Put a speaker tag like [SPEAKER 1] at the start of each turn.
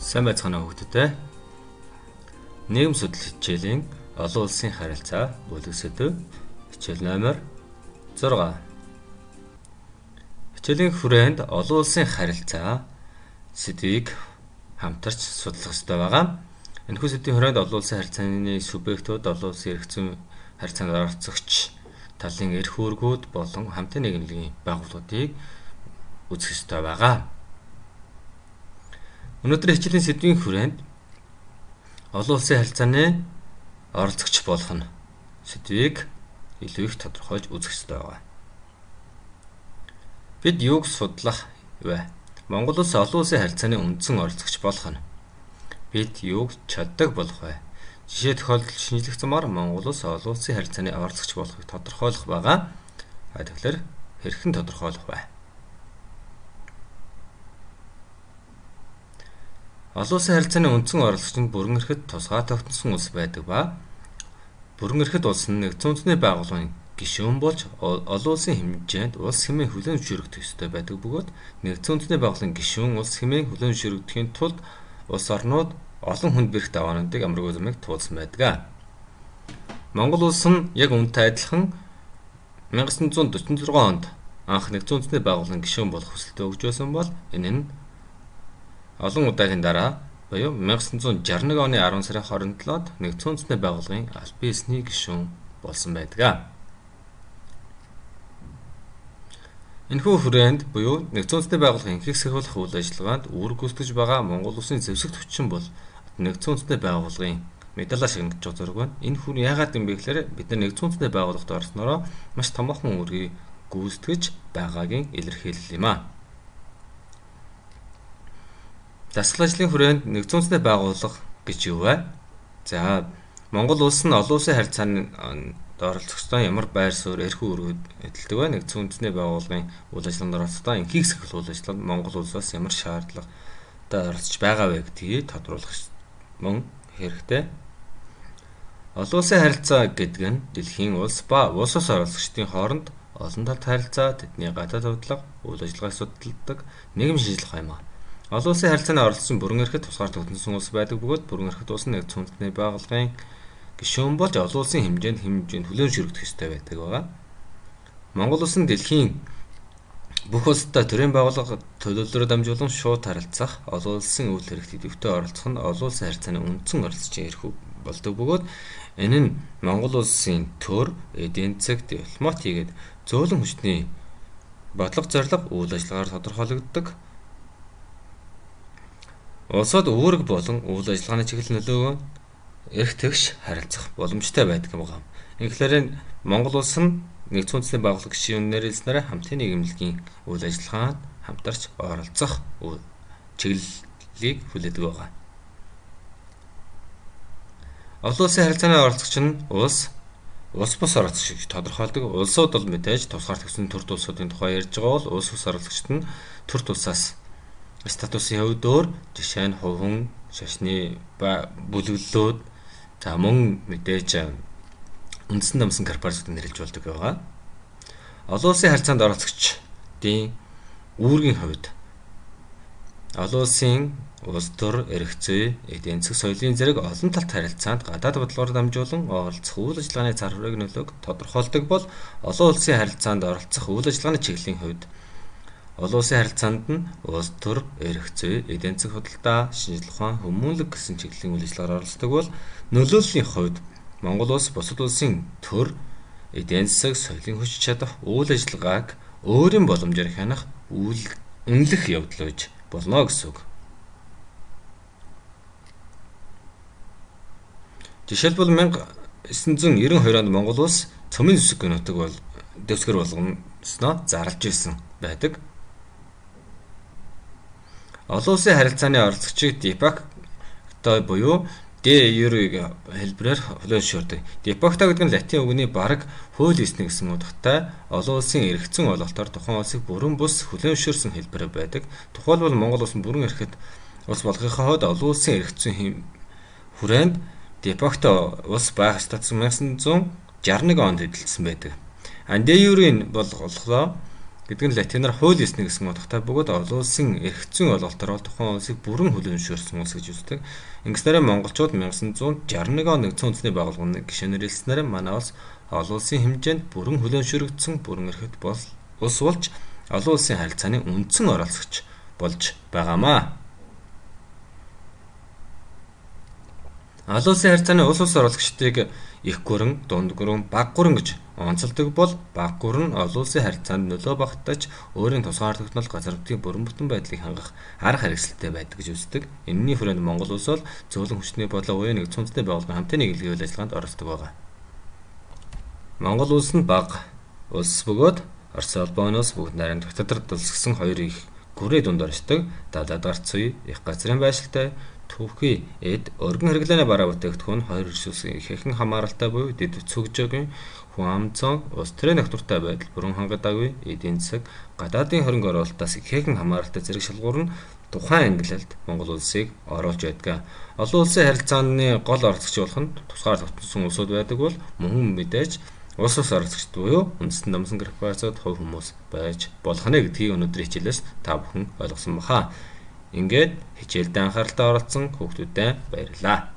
[SPEAKER 1] Сайн байцгаана уу хүүхдүүдээ. Нийгэм судлал хичээлийн олон улсын харилцаа бүлэг сэдэв хичээл номер 6. Хичээлийн хүрээнд олон улсын харилцаа сэдвийг хамтарч судлах ёстой байгаа. Энэхүү сэдвийн хүрээнд олон улсын харилцааны субъектууд, олон улсын эрх зүйн харилцаанд оролцогч талын эрх үүргүүд болон хамтын нийгэмлэгийн байгууллагуудыг үзэх ёстой байгаа. Өнөөдрийн хичээлийн сэдвийн хүрээнд олон улсын харилцааны оролцогч болох нь сэдвийг илүү их тодорхойлж үзэх ёстой байгаа. Бид юуг судлах вэ? Монгол улс олон улсын харилцааны үндсэн оролцогч болох нь. Бид юуг чаддаг болох вэ? Жишээ тохиолдол шинжлэх замаар Монгол улс олон улсын харилцааны оролцогч болохыг тодорхойлох байгаа. Тэгэхээр хэрхэн тодорхойлох вэ? Олон улсын харилцааны үндсэн оролцогч нь бүрэн эрхэд тусгай тогтносон улс байдаг ба бүрэн эрхэд улс нь нэгдсэн үндэсний байгууллагын гишүүн болж олон улсын хэмжээнд улс хэмээн хүлээн зөвшөөрөгдөх ёстой байдаг бөгөөд нэгдсэн үндэсний байгууллагын гишүүн улс хэмээн хүлээн зөвшөөрөгдөхийн тулд улс орнууд олон хүнд бэрх даваануудыг амаргүй замыг туулсан байдаг. Монгол улс нь яг үүнтэй адилхан 1946 онд анх нэгдсэн үндэсний байгууллагын гишүүн болох хүсэлтээ өгч байсан бол энэ нь олон удаагийн дараа буюу 1961 оны 10 сарын 27-нд нэгдсэн үндэсний байгууллагын албан ёсны гишүүн болсон байдаг. Энэхүү хүрээнд буюу нэгдсэн үндэсний байгууллагын ихэнх сахиулах үйл ажиллагаанд үүрэг гүйцэтгэж байгаа Монгол улсын зэвсэгт хүчин бол нэгдсэн үндэсний байгууллагын медалиар шагнагдаж байгаа зураг байна. Энэ хүн яагаад юм бэ гэхээр бид нар нэгдсэн үндэсний байгууллагад орсноороо маш томоохон үүргийг гүйцэтгэж байгаагийн илэрхийлэл юм аа. Дасгал ажлын хүрээнд нэгдсэн үндэсний байгууллага гэж юу вэ? За, Монгол улс нь олон улсын харилцаанд оролцогчдоо ямар байр суурь, эрх үүрэг эдэлдэг вэ? Нэгдсэн үндэсний байгууллагын үйл ажиллагаанд оролцохдоо инхийг сахилах үйл ажиллагаанд Монгол улсаас ямар шаардлагатай оролцож байгаа вэ гэдгийг тодруулах мөн хэрэгтэй. Олон улсын харилцаа гэдэг нь дэлхийн улс ба улс ус оролцогчдын хооронд олон талт харилцаа, тэдний гадаад бодлого, үйл ажиллагааг судалдаг нийгмийн шинжилгээ юм аа. Олон улсын харилцааны оролцсон бүрэн эрхэд тусгаар тогтносон улс байдаг бөгөөд бүрэн эрхэд улс нь нэгдсэн үндэсний байгууллагын гишүүн болж олон улсын хэмжээнд хүлээн зөвшөөрөгдөх ёстой байдаг байгаа. Монгол улс нь дэлхийн бүх улстай төрийн байгууллага төлөөллөөрөө дамжуулан шууд харилцах, олон улсын үйл хэрэгт идэвхтэй оролцох нь олон улсын харилцааны үндсэн оролцогчийн эрх болдог бөгөөд энэ нь Монгол улсын төр, эдийн засаг, дипломат хийгээд зөөлөн хүчний бодлого зорилго үйл ажиллагаагаар тодорхойлогддог. Улсууд үүрэг болон үйл ажиллагааны чиглэл нөлөөгөө эрх тэгш харилцах боломжтой байдаг юм байна. Инхлээр Монгол улс нь нэгдсэн үндэсний байгууллага гишүүнээр хэлснээр хамтын нийгэмлэгийн үйл ажиллагаанд хамтарч оролцох чиглэлийг хүлээдэг байгаа. Олон улсын харилцааны оролцогч нь улс, улс бус оролцогч гэж тодорхойлдог. Улсууд бол мэдээж тусгаар тогтсон төрд улсуудын тухай ярьж байгаа бол улс бус оролцогчд нь төрд улсаас статусын хувьд өөр, жишээ нь хувь хүн, шашны бүлэглэлүүд, за мөн мэдээж үндсэн дамсан корпорацууд нэрлэж болдог байгаа. Олон улсын харилцаанд оролцогчдын үүргийн хувьд олон улсын улс төр, эрх зүй, эдийн засаг, соёлын зэрэг олон талт харилцаанд гадаад бодлогоор дамжуулан оролцох үйл ажиллагааны цар хуурыг нөлөөг тодорхойлдог бол олон улсын харилцаанд оролцох үйл ажиллагааны чиглэлийн хувьд олон улсын харилцаанд нь улс төр, эрх зүй, эдийн засаг худалдаа, шинжлэх ухаан, хүмүүнлэг гэсэн чиглэлийн үйл ажиллагаар оролцдог бол нөлөөллийн хувьд Монгол улс бусад улсын төр, эдийн засаг, соёлын хүч чадах үйл ажиллагааг өөрийн боломжоор хянах үйл үнэлэх явдал байж болно гэсэн үг. Жишээлбэл 1992 онд Монгол улс цөмийн зэвсэг нутаг бол дэвсгэр болгосноо зарлж ирсэн байдаг. Олон улсын харилцааны оролцогчийг de facto буюу de jure хэлбэрээр хүлээн зөвшөөрдөг. De facto гэдэг нь латин үгний бараг хууль ёсны гэсэн утгатай олон улсын эргэцэн ойлголтоор тухайн улсыг бүрэн бус хүлээн зөвшөөрсөн хэлбэрээр байдаг. Тухайлбал Монгол улс нь бүрэн эрхэд улс болохынхоо хувьд олон улсын эргэцэн хүрээнд de facto улс байх статус 1961 онд эдэлсэн байдаг. De jure бол болохоор Гэдэг нь латинаар хууль ёсны гэсэн утгатай бөгөөд олон улсын эрх зүйн ойлголтоор бол тухайн улсыг бүрэн хүлээн зөвшөөрсөн улс гэж үздэг. Ингэснээрээ монголчууд 1961 он нэгдсэн үндэсний байгууллагын гишүүнээр хэлснээр манай улс олон улсын хэмжээнд бүрэн хүлээн зөвшөөрөгдсөн бүрэн эрхт улс болж олон улсын харилцааны үндсэн оролцогч болж байгаамаа. Олон улсын харилцааны улс улс оролцогчдыг их гүрэн, дунд гүрэн, бага гүрэн гэж онцолдог бол бага гүрэн нь олон улсын харилцаанд нөлөө багтааж өөрийн тусгаар тогтнол газар нутгийн бүрэн бүтэн байдлыг хангах арга хэрэгсэлтэй байдаг гэж үздэг. Энэний хүрээнд Монгол улс бол зөөлөн хүчний бодлого буюу нэгдсэн үндэсний байгууллагын хамтын нийгэмлэгийн үйл ажиллагаанд оролцдог байгаа. Монгол улс нь бага улс бөгөөд Орос улбооноос бүгд найрамдах Хятадд улс гэсэн хоёр их гүрний дунд оршдог. Далайд гарц үе, их газрын байшилтай, түүхий, эд, өргөн хэрэглээний бараа бүтээгдэхүүн хоёр улсын ихээхэн хамааралтай буюу дэд цөгжөөгийн хүн ам зон, улс төрийн тогтвортой байдал бүрэн хангадаагүй, эдийн засаг, гадаадын хөрөнгө оруулалтаас ихээхэн хамааралтай зэрэг шалгуур нь тухайн ангилалд Монгол улсыг оруулж байдаг. Олон улсын харилцааны гол оролцогч болох нь тусгаар тогтносон улсууд байдаг бол мөн мэдээж улс улс оролцогчд буюу үндэстэн номсон корпорациуд хувь хүмүүс байж болох нэ гэдгийг өнөөдрийн хичээлээс та бүхэн ойлгосон баха. Ингээд хичээлдээ анхааралтай оролцсон хүүхдүүдэд баярлалаа.